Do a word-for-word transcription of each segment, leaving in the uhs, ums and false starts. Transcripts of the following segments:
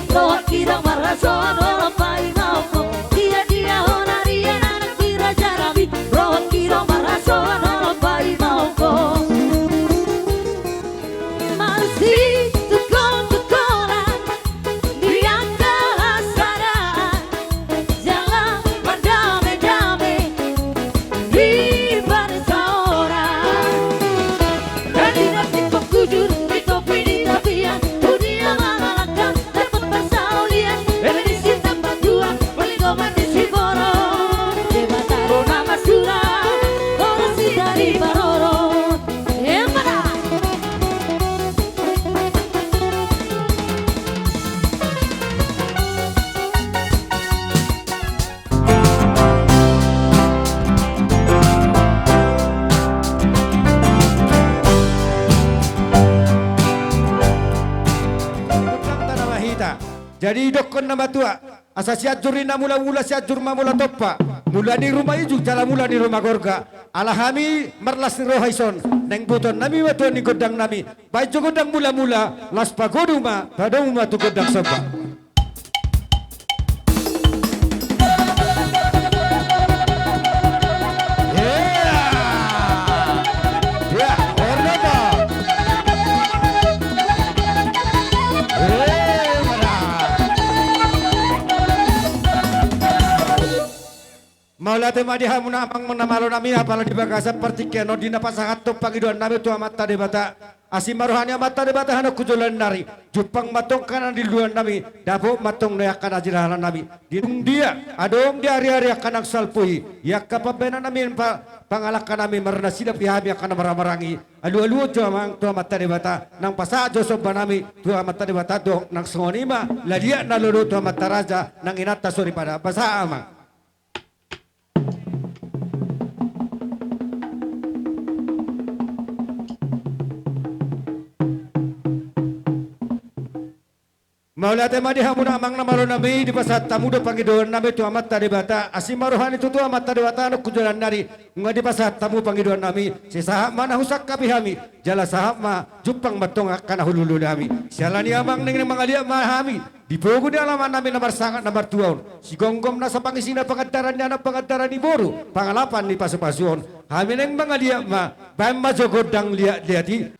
Rohangki do marhasohotan, holan paima ho. Dia dia hona rian anak ni raja nami. Rohangki do marhasohotan, holan paima ho. Marsitungkol-tungkolan di angka hasada. Jala mardame-dame di parsaoran. Hadirat di pangujur, di topi di tapian, dunia mangalangka, dapot parsaulian, eme di sitambatua, palingoman di siborok. Debata do na marsura, horas hita diparorot. Emma da. Gondang tanda ma hita. Jadi didokkon na matua, asa Sianjur ni na mula-mula, Sianjur ma mula tompa, mula ni ruma ijuk jala mula ni ruma gorga. Ala hami marlas ni roha dison, naeng botoon nami ma tuan ni gondang nami. Baen jo gondang mula-mula, laos pagodung ma, padomu ma tu gondang somba. Mauliate ma di hamuna amang na malo nami, apala di bagasan partingkian on di na pasahathon pangidoan nami tu Amanta Debata. Asi ma roha ni Amanta Debata hami tu joloan ni ari, jumpang ma antong angka na niluluan nami, dapot ma antong angka na jinalahan nami. Dung dia adong di ari-ari angka na salpu i, angka pambahenan nami, pa-, pangalangka nami marnasidap di hami angka na marhahamaranggi. Alu-aluhon jo amang tu Amanta Debata, nang pasahat jo somba nami tu Amanta Debata, dohot nang songon i ma laliat na lolo tu amanta raja nang inanta soripada. Pasahat amang. Mauliate ma di hamuna amang na malo nami, dipasahat hamu do pangidoan nami tu Amanta Debata. Asi ma roha ni tutu Amanta Debata hami tu joloan ni ari, nunga dipasahat hamu pangidoan nami. Sai sahat ma na husangkapi hami, jala sahat ma jumpang ma antong angka na hulului hami. Siala ni i amang, naeng mangaliat ma hami di pogu ni alaman nami na marsangap na martua on, sigomgom nasa pangisina, pangandaran ni anak, pangandaran ni boru, pangalapan ni pasu-pasu on. Hami naeng mangaliat ma, baen ma jo gondang liat-liat i.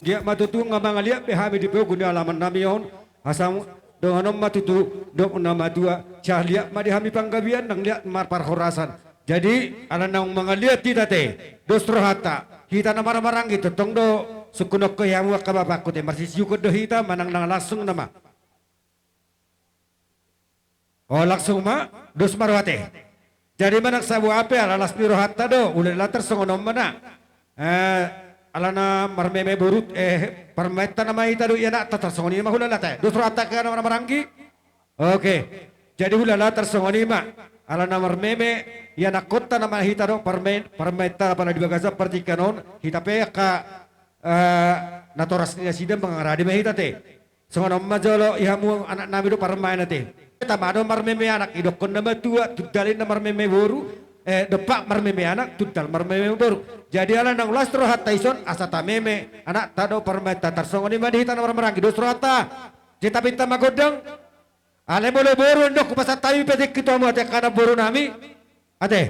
Liat ma tutu, nga mangaliat be hami di pogu ni alaman nami on, asa dohonon ma tutu, dok na matua, sai liat ma di hami panggabean, nang liat ma parhorasan. Jadi, ala naung mangaliat hita te, dos rohanta, hita na marhahamaranggi, tongtong do, sungkunonku di hamu angka bapakku te, marsisiukon do hita, manang na langsung nama. O, langsung ma, dos ma roha te. Jadi manang saboa pe ala las ni rohanta do, ulala tarsongon on ma na. Eh, alana marmeme boru, eh, parumaenta nama hita do, ianakta tarsongon i ma ulala te. Dos rohanta angka na marhahamaranggi. Oke. Jadi ulala tarsongon i ma. Alana marmeme, ianakkonta nama hita do, parumaen-, parumaenta apala di bagasan partingkian on, hita pe angka, eh, natoras ni nasida mangarade ma hita te. Songon on ma jolo di hamu anak nami dohot parumaen na te. Tama do marmeme anak, idokkon na matua, tundal i na marmeme boru, eh, dompak marmeme anak, tundal marmeme boru. Jadi ala naung las rohanta dison, asa tameme anakta dohot parumaenta, tarsongon i ma di hita na marhahamaranggi, dos rohanta. Sai tapinta ma gondang. Alai molo boru, ndang hupasahat hami pe tingki tu hamu ate angka na boru nami. Ate.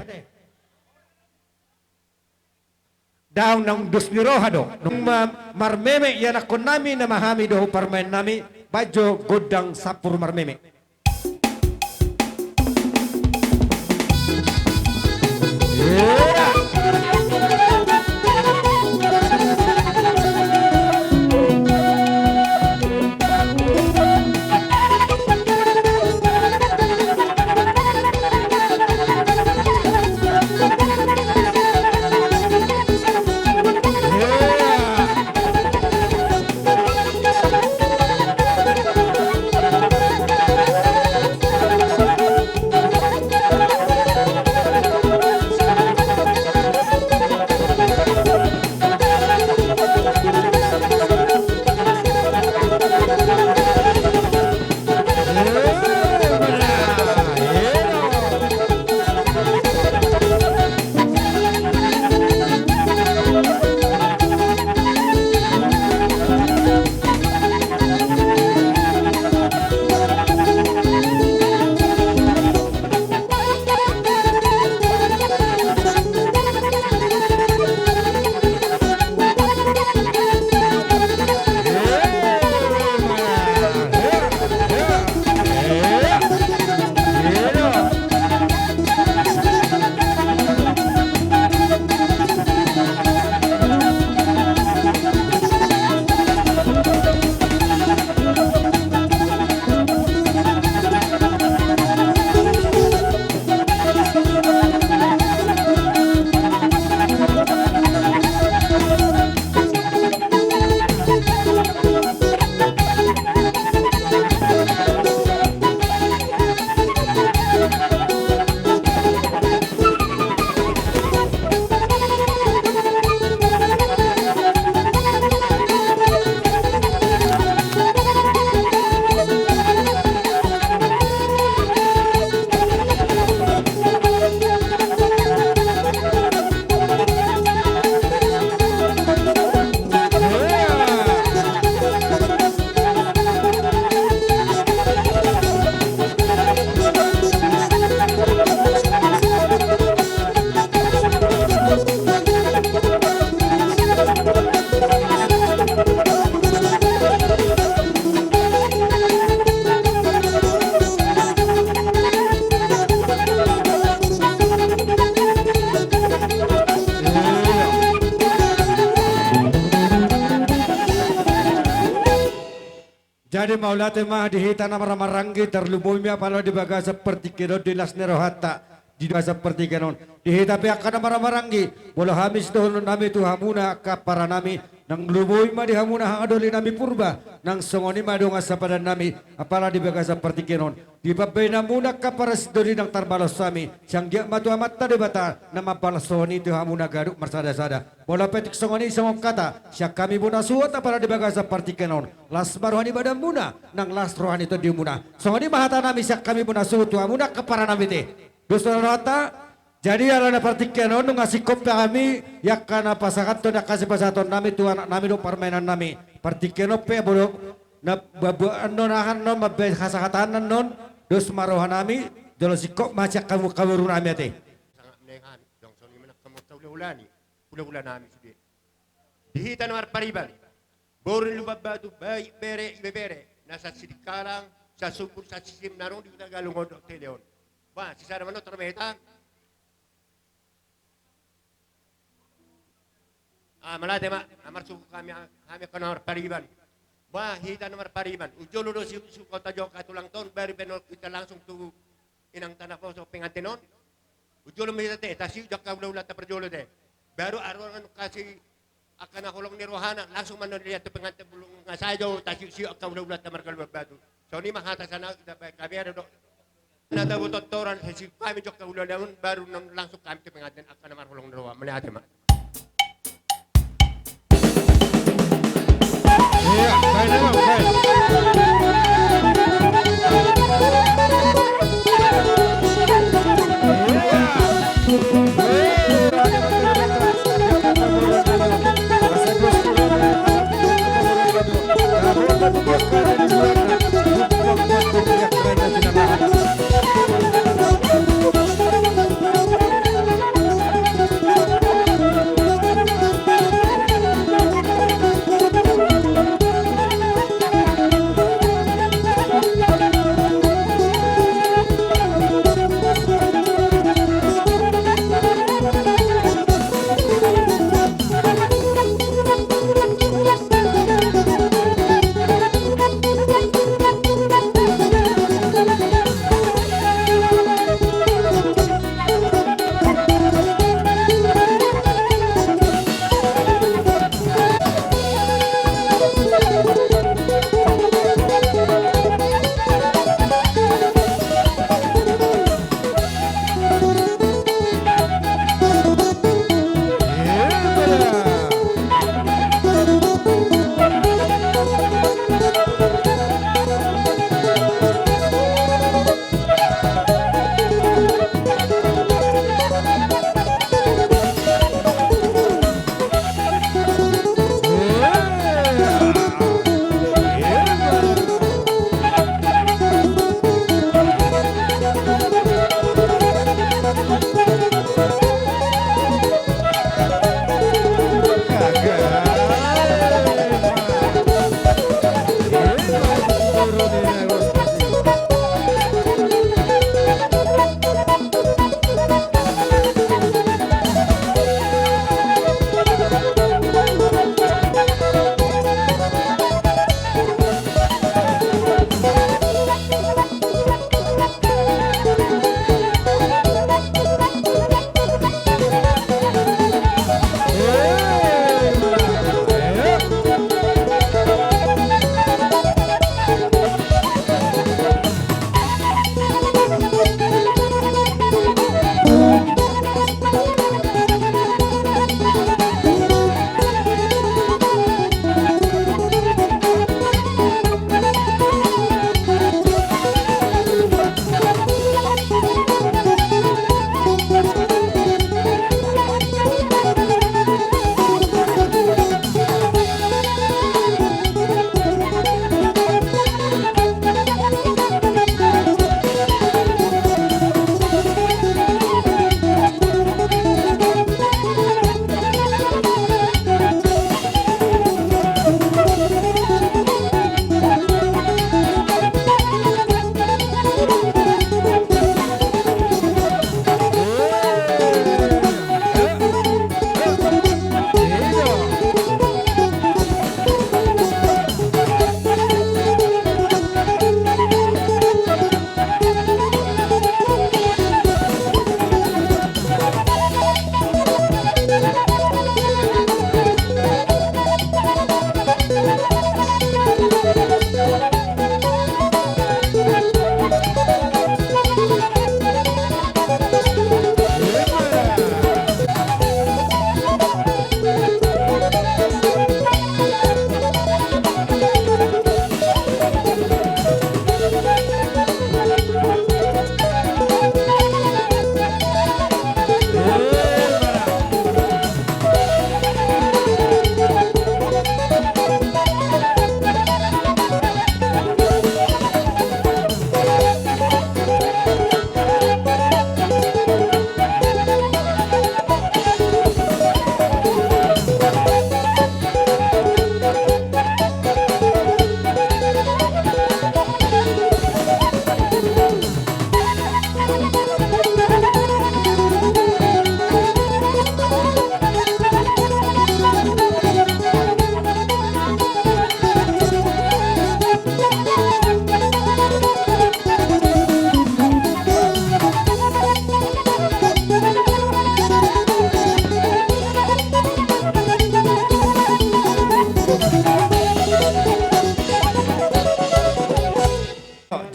Ndang, naung dos ni roha do. Nunga ma-, marmeme ianakkon nami nama hami dohot parumaen nami, baen jo gondang sampur marmeme. Jadi mauliate ma di hita na marhahamaranggi, tarlumobi ma apala di bagasan partingkian on di las ni rohanta di bagasan partingkian on. Di hita pe angka na marhahamaranggi, molo hami sidohonon nami tu hamuna angka para nami, nang lumobi ma di hamuna hanga doli nami Purba, nang songon i ma dongan sapadan nami, apala di bagasan partingkian on. Di pambahenanmuna angka para sidoli nang tarbalos hami, sai anggiat ma tu Amanta Debata na mambalos songon i tu hamuna ganup marsada-sada. Molo pe tung songon i songon hata sian hami bona suhut apala di bagasan partingkian on, las ma roha ni badanmuna, nang las roha ni tondimuna. Songon i ma hata nami sian hami bona suhut tu hamuna angka para nami te. Dos rohanta. Jadi ala na partingkian on nunga singkop pe hami, i angka na pasahathon, angka sipasahaton nami tu anak nami dohot parmainan nami. Partingkian on pe bodo na buat-buat annon, aha annon, mambahen hasahataan annon, dos ma roha nami, jolo singkop ma sian hamu angka boru nami ate. Sangap ni hami, dong songon i ma nang hamu angka hulahula ni, hulahula nami sude. Di hita na marpariban. Boru ni Lumban Batu, baik bere, ibebere, na sassidikalang, sasumpur, sasisip, na adong di Huta Galungon dohot Tele on. Bah, sisada manortor ma hita. Ah, mauliate ma, ah, marsuhut hami, hami angka na marpariban. Bah, hita na marpariban. Hujolo do si, si kota jo hatulang ton, baru pe on hita langsung tu inang tanaposo pengantin on. Hujolo ma hita te, tasiuk jo angka hulahulanta parjolo te. Baru aruan kasi angka na holong ni rohana, langsung ma non liat tu pengantin bulung nga sajo, tasiuksiuk angka hulahulanta marga Lumban Batu. Songon i ma hata sian au, hita baen hami ado do. Na tabo tortoran, tasiuk hami jo angka hulahula on, baru non langsung hami tu pengantin angka na marholong ni roha, mauliate ma.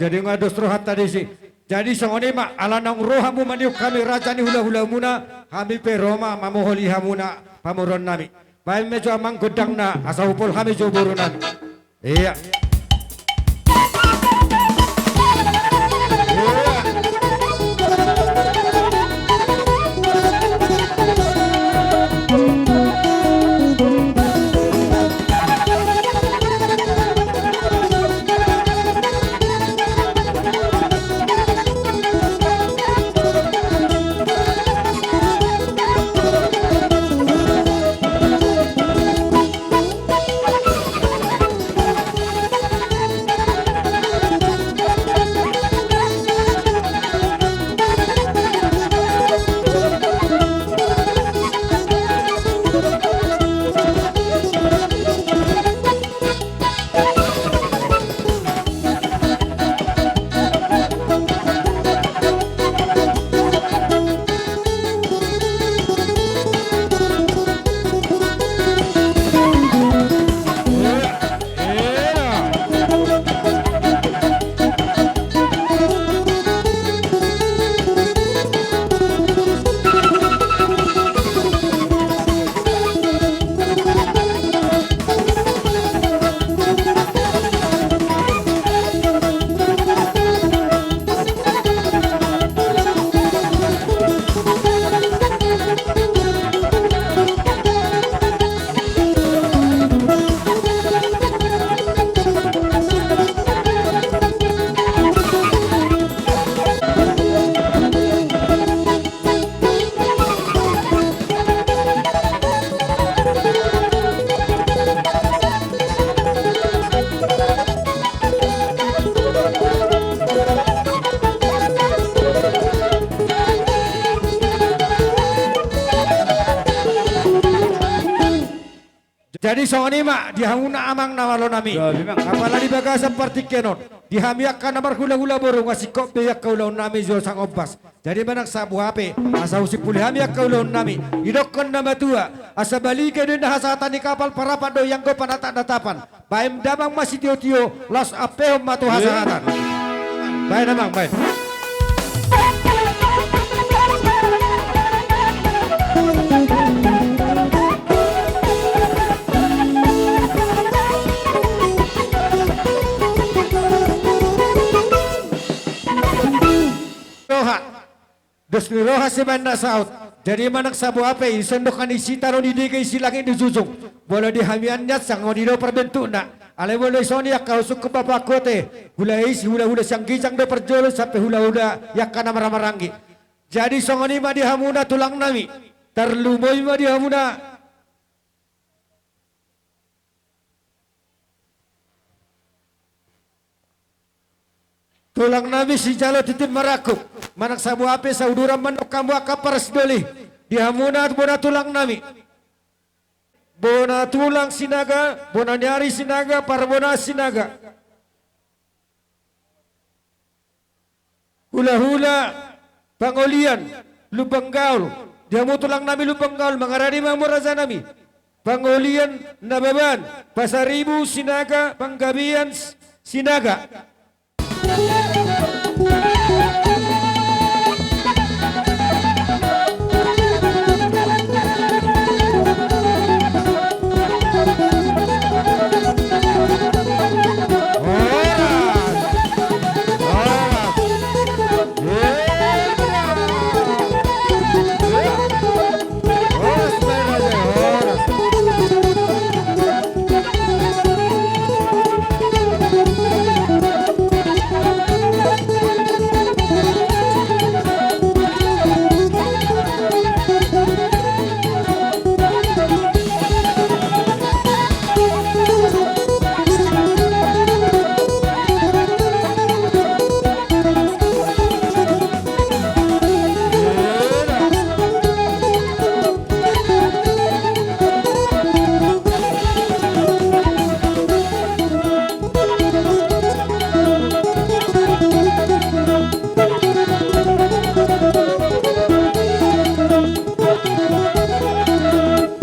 Jadi nga dos rohanta disi. Jadi songon i ma, ala naung ro hamu manihut hami raja ni hulahulamuna, hami pe ro ma mamoholi hamuna pamoruonnami. Baen ma jo amang gondangna, asa hupol hami jo borunami. Ia. Jadi songon i ma di hamuna amang na malo nami. Gabe, Bang. Apala di bagasan partingkian on, di hami angka na marhulahula boru nga singkop be angka ulaonnami jolo sangombas. Jadi manang saboa pe, asa husimpuli hami angka ulaonnami. Didokkon na matua, asa baliga do inna hasahatan ni kapal, parapat do ianggo panatak na tapan. Baen damang ma sitiotio, laos ampehon ma tu hasahatan. Baen amang, baen. Roha. Dos ni roha sibaen na saut. Jadi manang saboa pe, ison do kan isi tano ni dege, isi langit ni jujung. Molo di hami annian songon i do parbentukna. Alai molo ison i angka husungkun bapa angka ate, hula isi, hulahula sian ginjang do parjolo sampe hulahula i angka na marhahamaranggi. Jadi songon i ma di hamuna tulangnami. Tarlumobi ma di hamuna tulangnami sijalo tintin marangkup, manang saboa pe sauduran mandok hamu angka parsidoli. Di hamuna bona tulangnami. Bona tulang Sinaga, bona ni ari Sinaga, parbonaan Sinaga. Hulahula pangolian Lumban Gaol, di hamu tulangnami Lumban Gaol, mangarade ma hamu rajanami. Pangolian Nababan, Pasaribu Sinaga, Panggabean S-, Sinaga.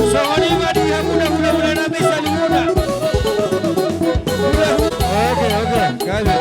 Songon i ma di hamuna hulahula nami saluhutna. Oke, oke, gabe.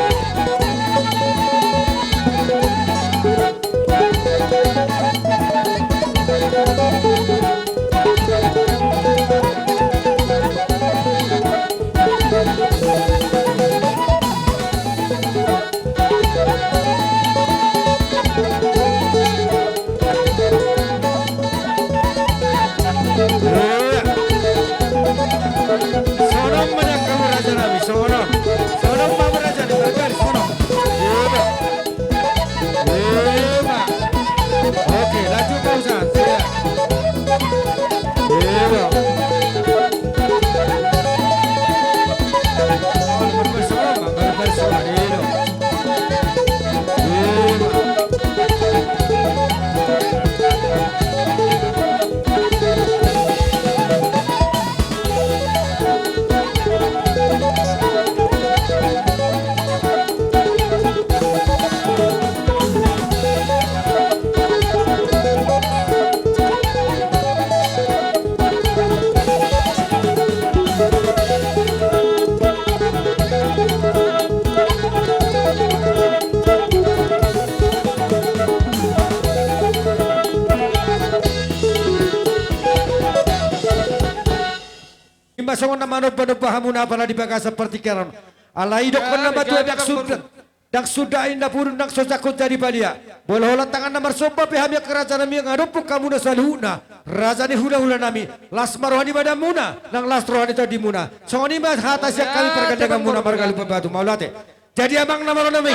Songon na manombanomba hamuna apala di bagasan partingkian on. Alai didokkon na matua, ndang suda, ndang suda inna pudun, ndang so jangkon jadi palia. Molo holan tangan na marsomba pe hami angka raja nami, mangadophon hamuna saluhutna raja ni hulahula nami, las ma roha ni badanmuna, nang las roha ni tondimuna. Songon i ma hata sian hami pargandenganmuna marga Lumban Batu, mauliate. Jadi amang na malo nami,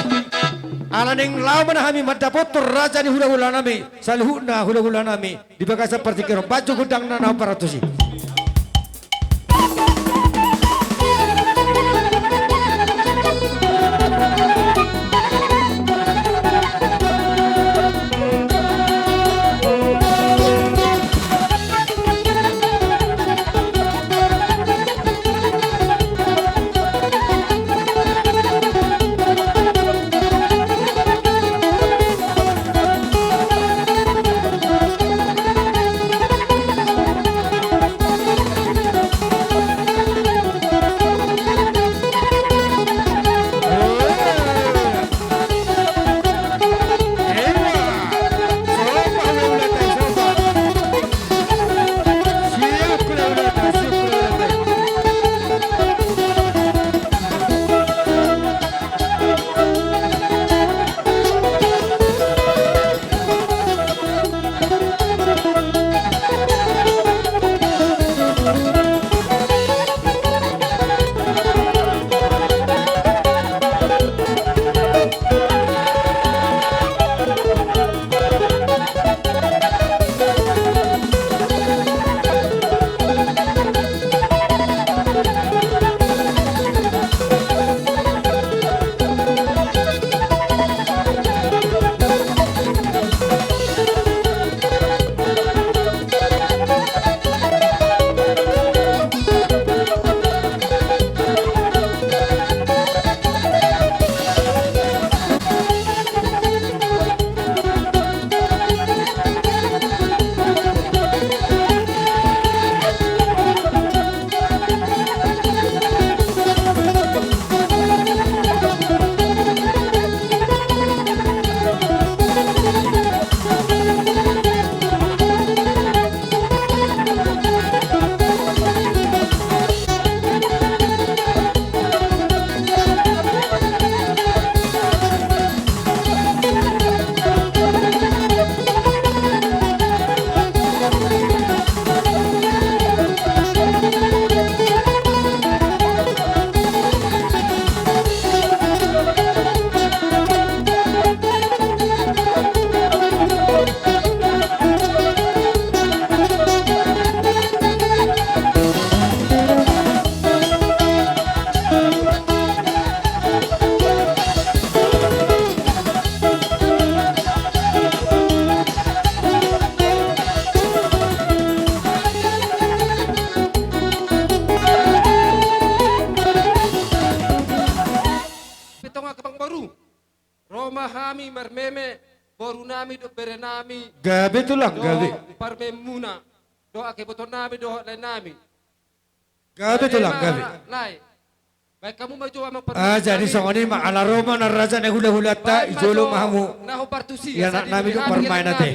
ala naeng laho ma hami mandapothon raja ni hulahula nami, saluhutna hulahula nami di bagasan partingkian on, bahen jo gondangna na hombar antusi. Pe tonga amangboru. Ro ma hami marmeme, boru nami dohot bere nami. Gabe tulang, gabe. Dohot parmememuna, dohot angka iboto nami, dohot lae nami. Gabe tulang, gabe. Lae. Baen hamu ma jo amang parmeme. Ah, jadi songon i ma, ala ro ma na raja ni hulahulanta, baen ma jo, i jolo ma hamu. Na hombar tusi, ia anak nami dohot parmaen ate.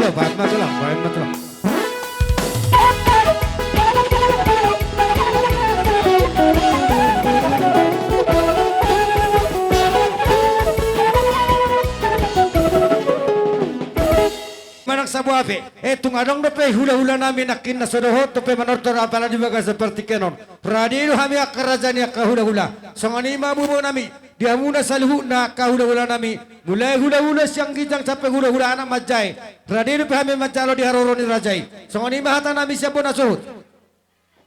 Baen ma tulang, baen ma tulang. Manang saboa pe, eh, tung adong dope hula-hula nami nangkin na so dohot dope manortor apala di bagasan partingkian on. Rade do hami angka raja ni angka hula-hula. Songon i ma bobo nami, di hamuna saluhutna angka hula-hula nami. Mulai hula-hula sian ginjang sampe hula-hula anak manjae. Rade dope hami manjalo di haroro ni raja i. Songon i ma hata nami sian bona suhut.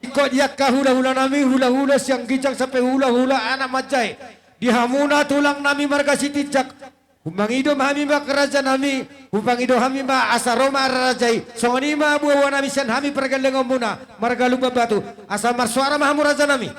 Ingkon di angka hula-hula nami, hula-hula sian ginjang sampe hula-hula anak manjae. Di hamuna tulang nami marga Sitinjak. Humangido ma hami ma angka raja nami, humangido hami ma asa ro ma raja i. Songon i ma boa-boa nami sian hami pargellengonmuna, marga Lumban Batu. Asa marsoara ma hamu raja nami.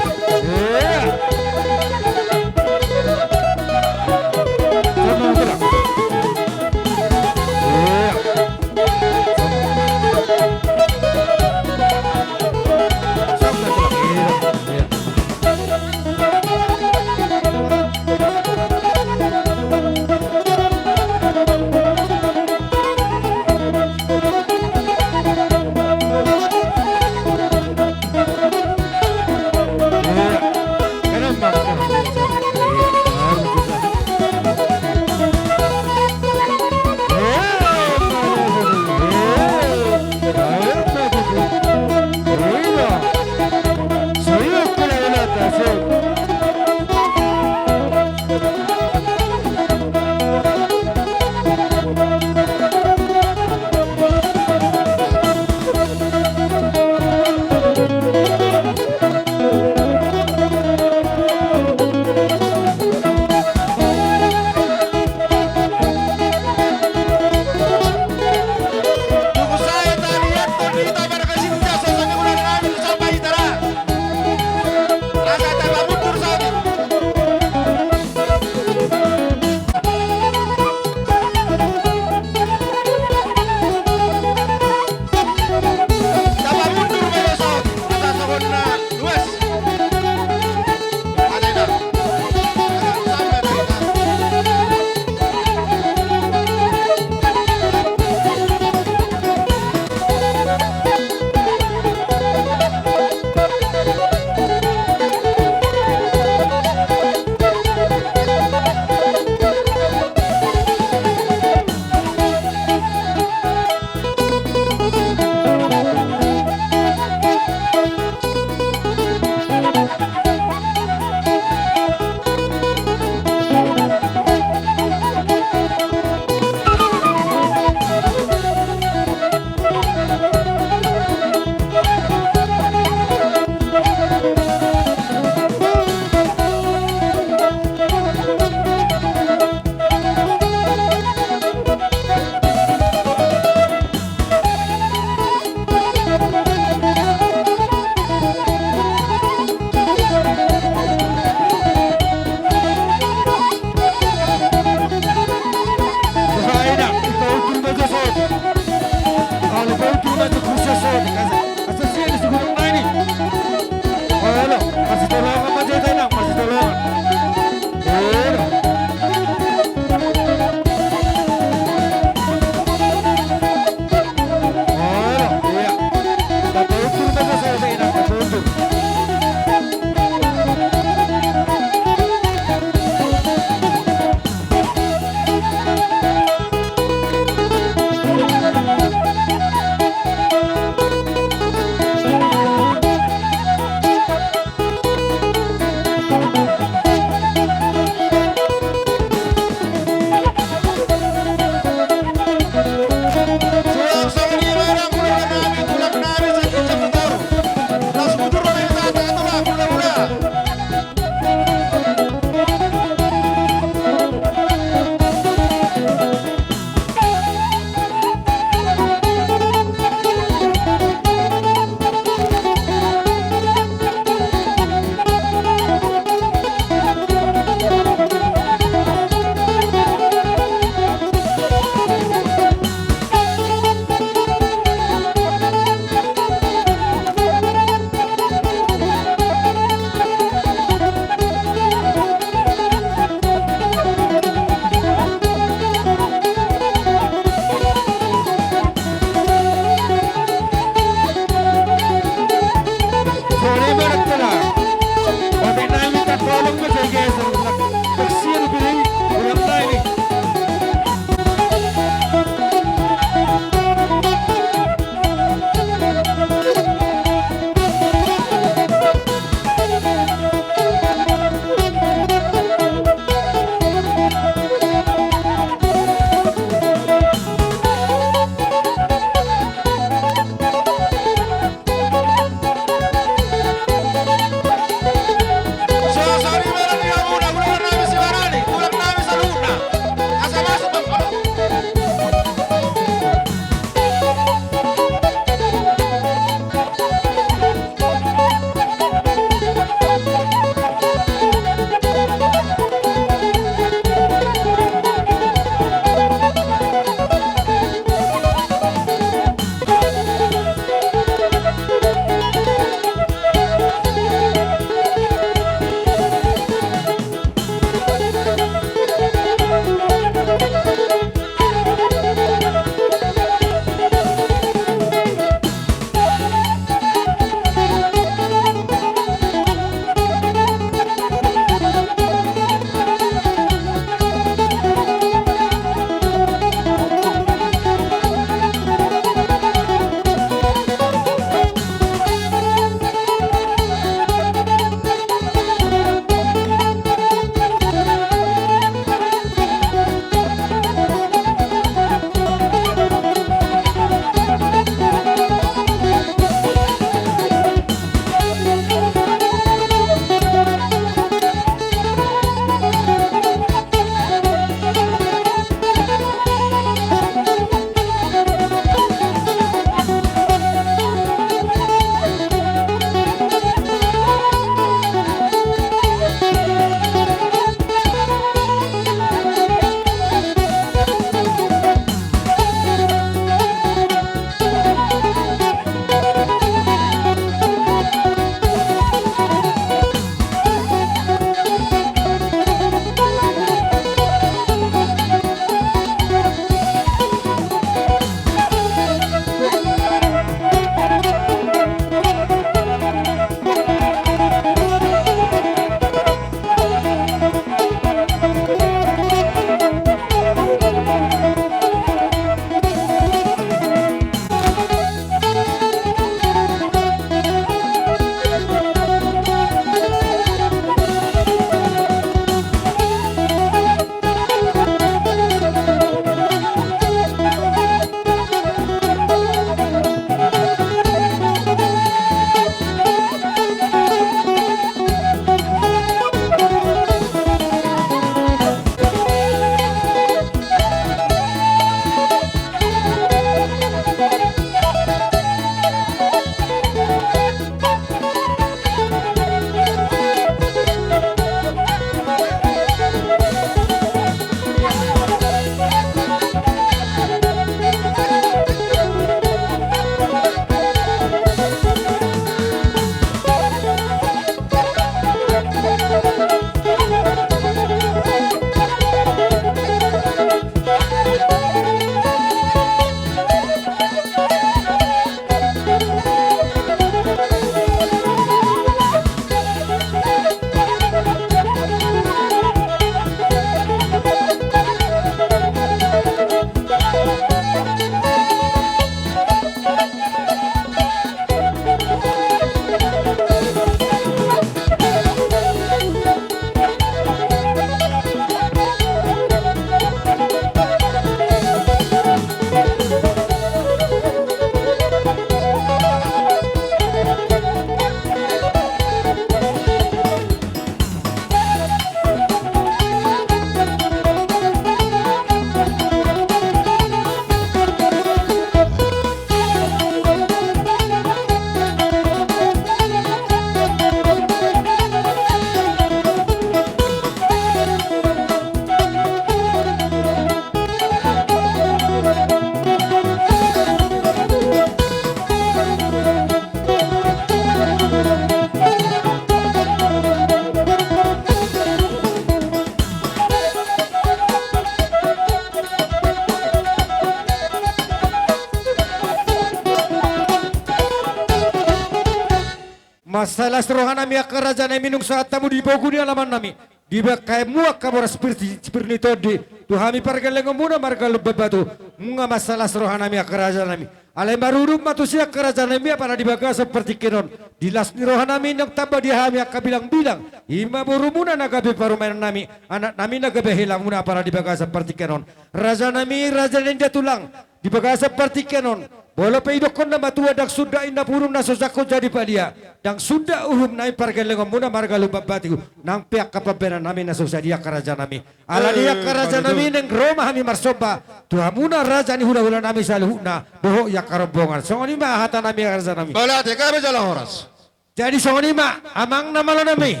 Mansai las rohanami angka rajanami nunga sahat hamu di pogu ni alamannami. Dibahen hamu angka boras pir, pir ni tondi tu hami pargellengonmuna marga Lumban Batu. Nunga mansai las rohanami angka rajanami. Alai marudut ma tusi angka rajanami apala di bagasan partingkian on. Di las ni rohanami naung tamba di hami angka bilangbilang. I ma borumuna na gabe parumaennami, anaknami na gabe helamuna apala di bagasan partingkian on. Rajanami, raja ni enda tulang. Di bagasan partingkian on, molo pe idokkon na matua ndang sundat inna purung na so jangkon jadi padia, ndang sundat uhum nami pargellengonmuna marga Lumban Batu, nang pe angka pambahenannami na so sadia angka rajanami. Ala ni i angka rajanami, naeng ro ma hami marsomba tu hamuna raja ni hulahulanami saluhutna dohot i angka rombongan. Songon i ma hatanami angka rajanami. Mauliate, gabe jala horas. Jadi songon i ma amang na malo nami.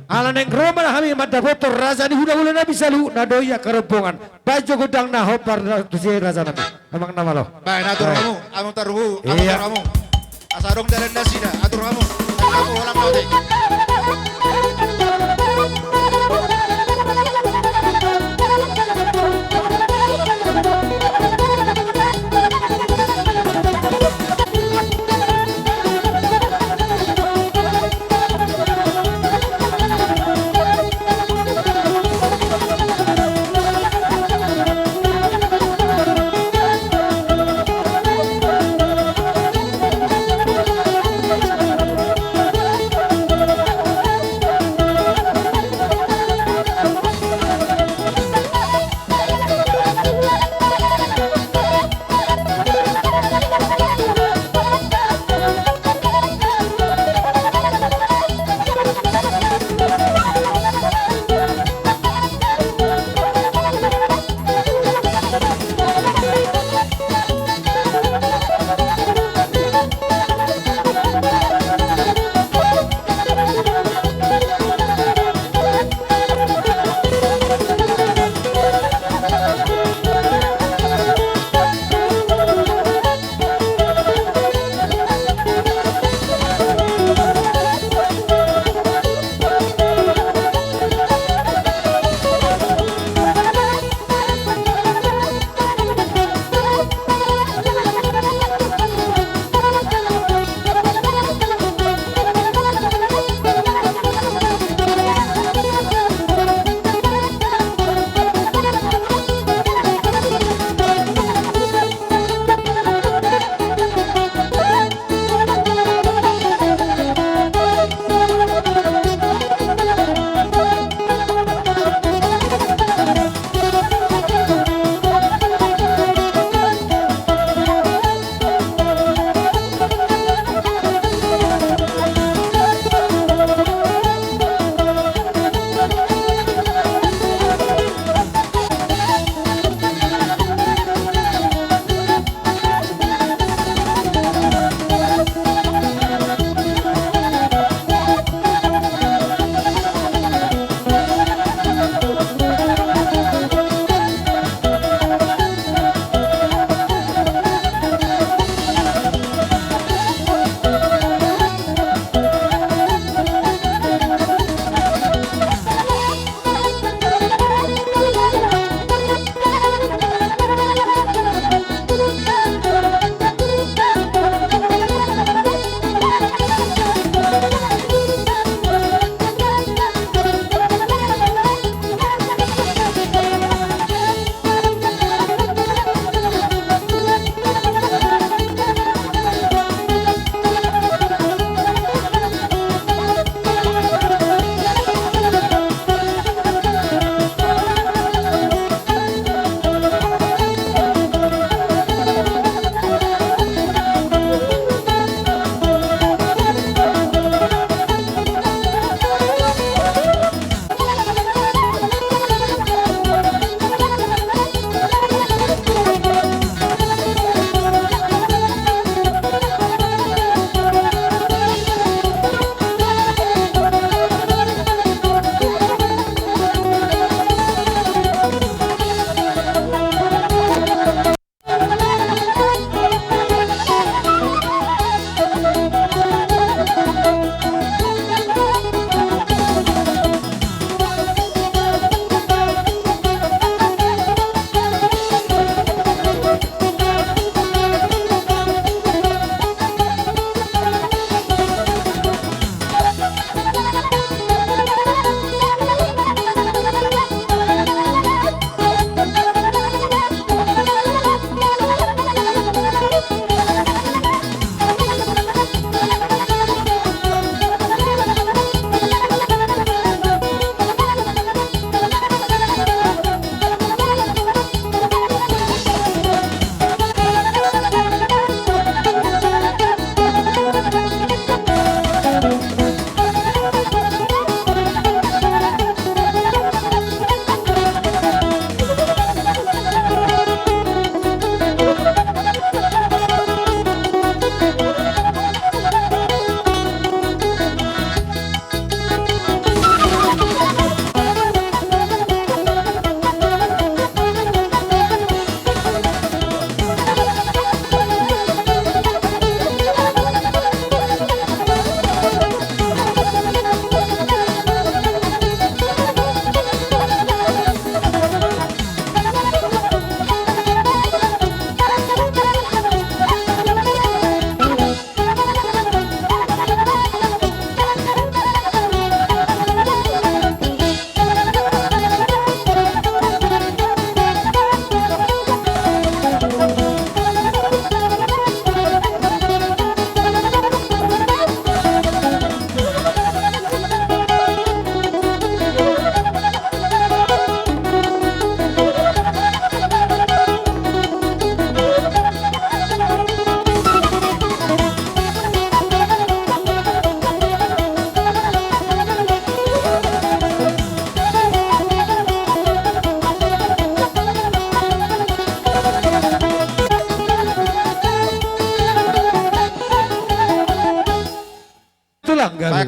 Ala naeng ro ma hami mandapothon raja ni hulahulanami saluhutna dohot i angka rombongan. Bahen jo gondang na hombar tusi rajanami. Amang na malo. Bahen, atur hamu, amang tarlumobi, atur hamu. Asa adong dalan nasida, atur hamu. Atur hamu, holan ma otik.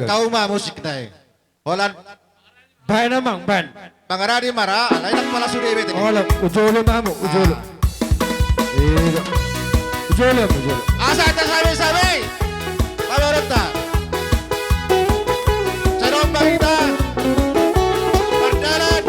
Kau ma musik nai. Holan. Baen amang, baen. Pangaradi ma ra, alai ndang pola sude bete. Holan, ujolo ma hamu, ujolo. Ah. Iya. Ujolo, ujolo. Asa tasabe-sabe. Paborunta. Sai dong barita. Mardalan.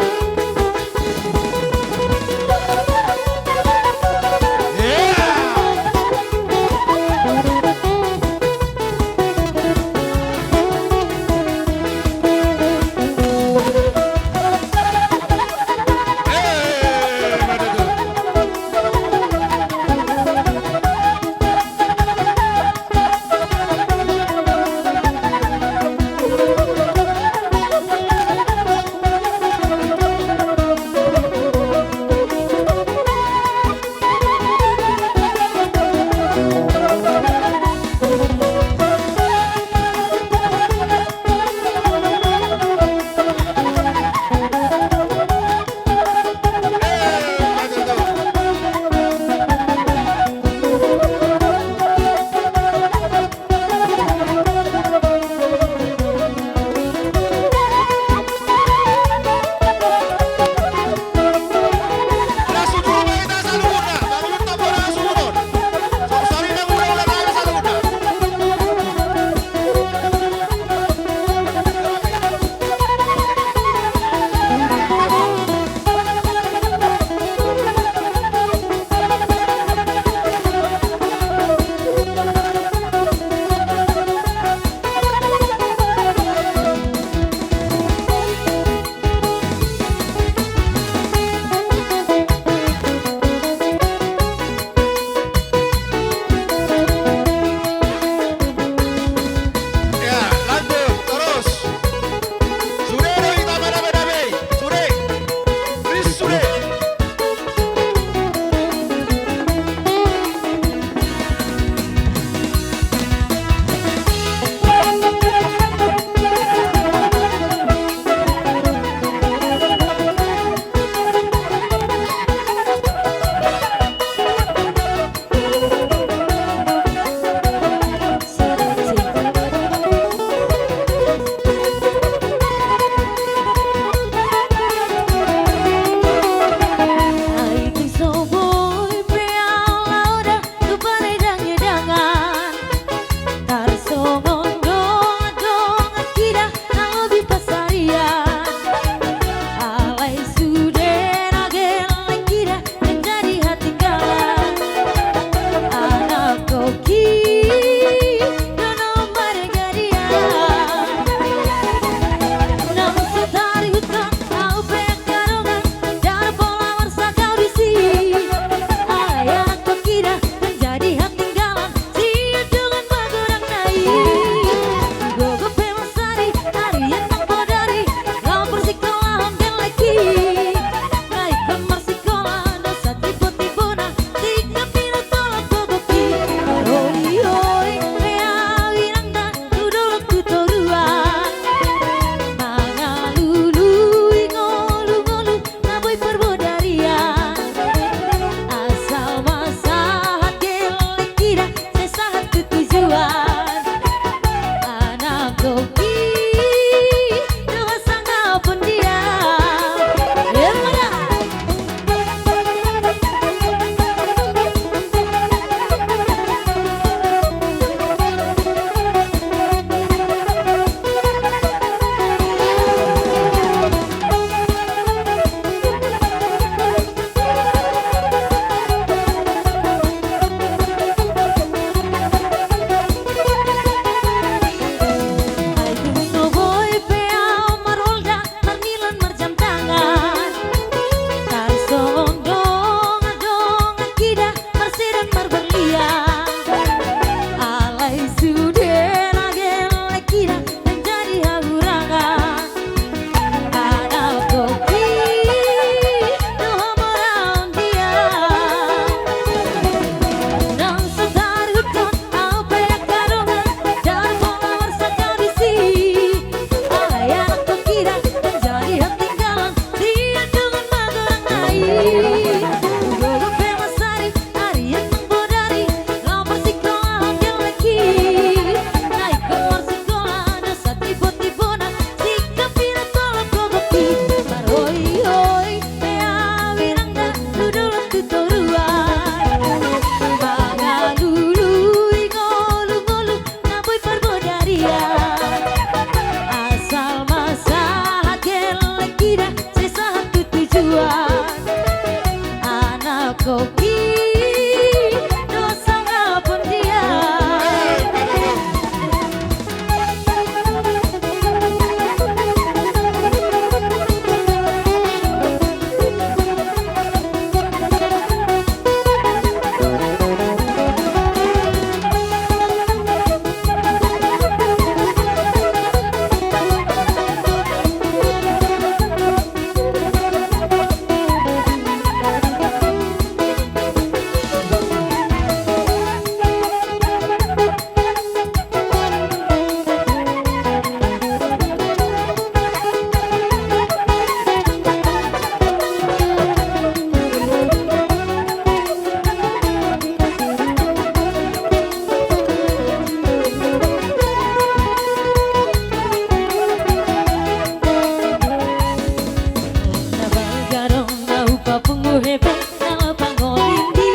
Adong na hupapungu hepeng na laho pangoli di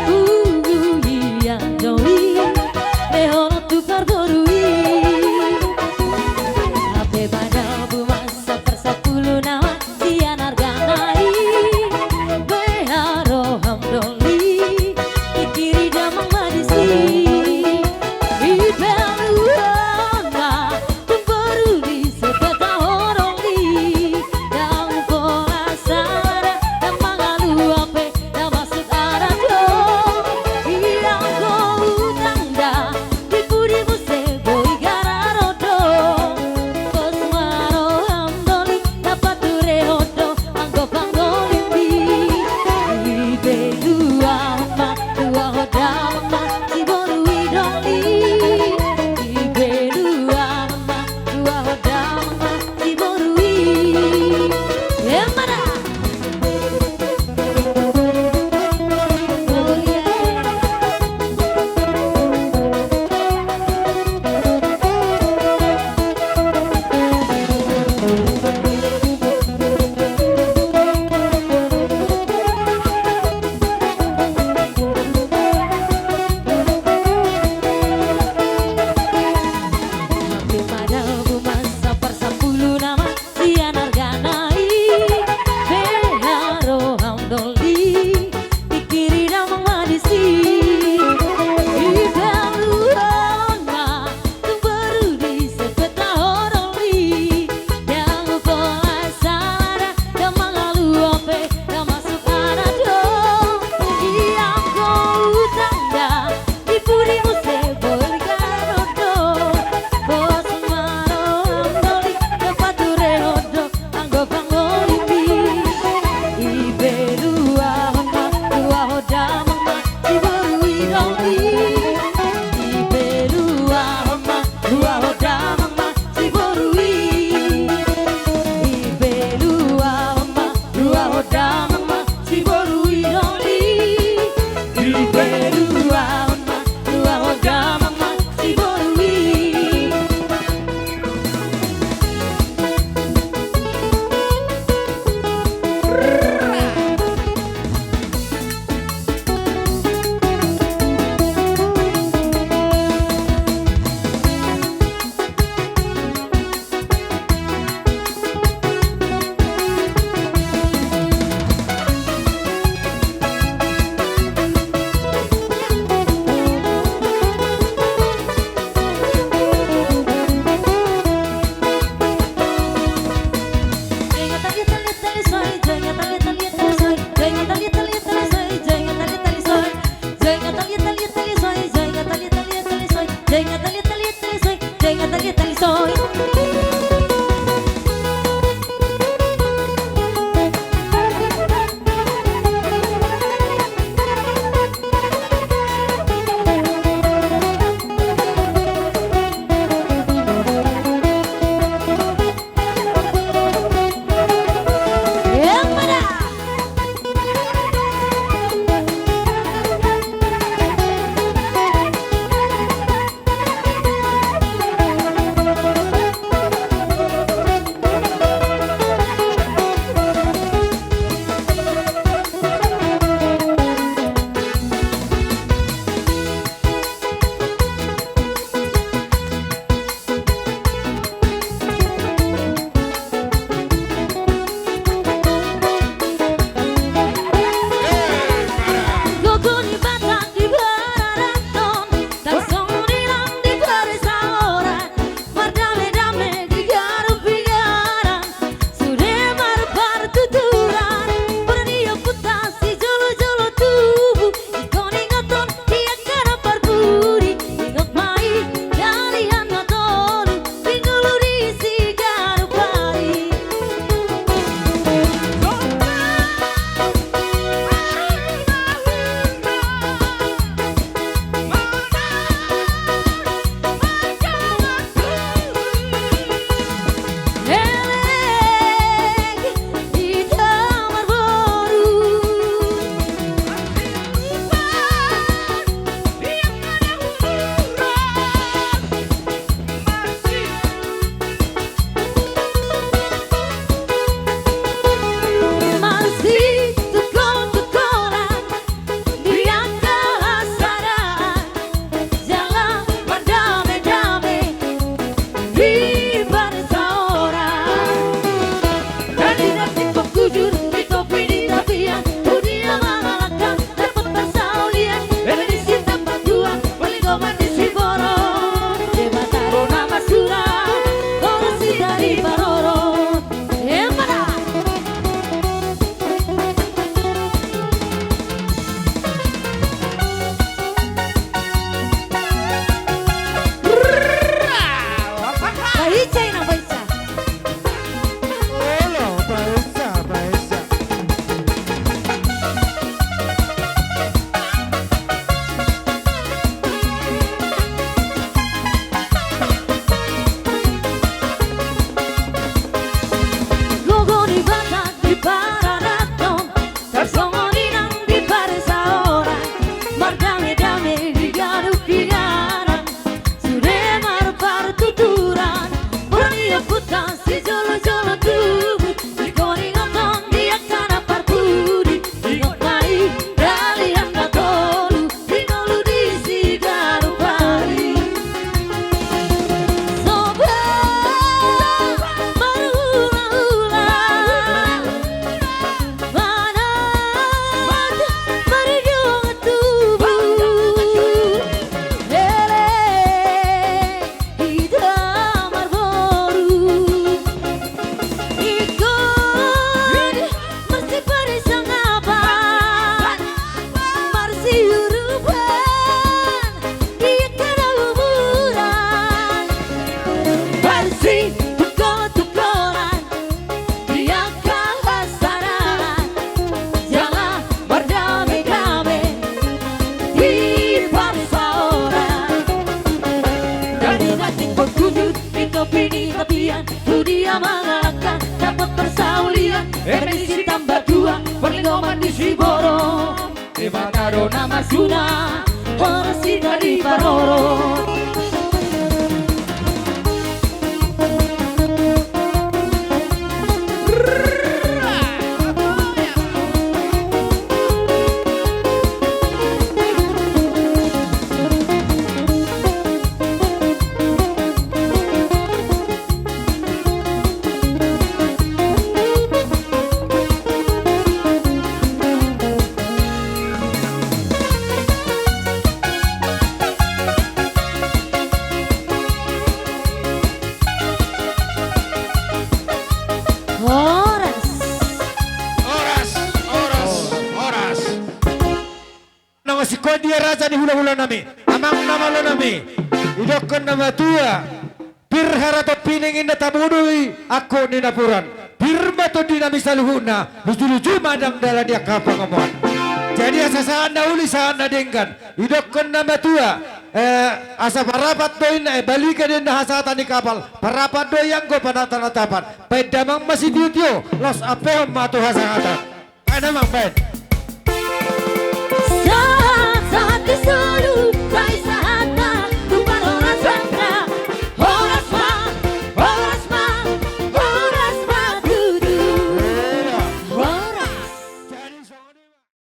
pungu i, annon i lehon on tu parboru i. Hape ma dabu ma saparsampulu nama sian argana i. Beha roham doli, pikiri damang ma disi. Ipe luana tumboru di sebeta horong di. Dang pola sada, dang mangaluape, dang masuk arado. Ianggo utang da, di pudi muse boi gara rodo. Pos ma roham doli, na pature ho do anggo pangoli di. Ipe luana Dua ho damang ma siboru i doli. Ipe dua ma, dua ho damang ma siboru i. Emana. Hape ma dabu ma saparsampulu nama sian argana i. Beha roham doli, pikiri damang ma disi. Ipe luana tumboru di sebeta horong di. Dang pola sada, dang mangaluape, dang masuk arado. Ianggo utang da, di pudi muse boi gara rodo. Pos ma roham doli, na pature ho do anggo pangoli di. Ipe dua ma, dua ho damang ma siboru i doli. Ipe dua ma, dua ho damang ma siboru i. Ipe dua ma, dua ho damang ma siboru i doli. Ipe dua ma, dua ho damang ma siboru i. Matua, parlinggoman di siborok. Debata do na masuna, horas hita diparorot. Horas. Horas, horas, horas. Nang singkop dia raja ni hulahula nami, amang na malo nami, didokkon na matua. Pir harato pining inna tabodo i angkup ni napuran. Pir ma tondi nami saluhutna, lujuluju ma dang dalan ni angka pangomoan. Jadi asa sahat na uli sahat na denggan. Didokkon na matua, eh, asa parapat do inna, eh, baliga do inna hasahatan ni kapal. Parapat do i anggo panatapan. Baen damang ma sitiotio, laos ampehon ma tu hasahatan. Baen damang, baen. Sahat, sahat di solu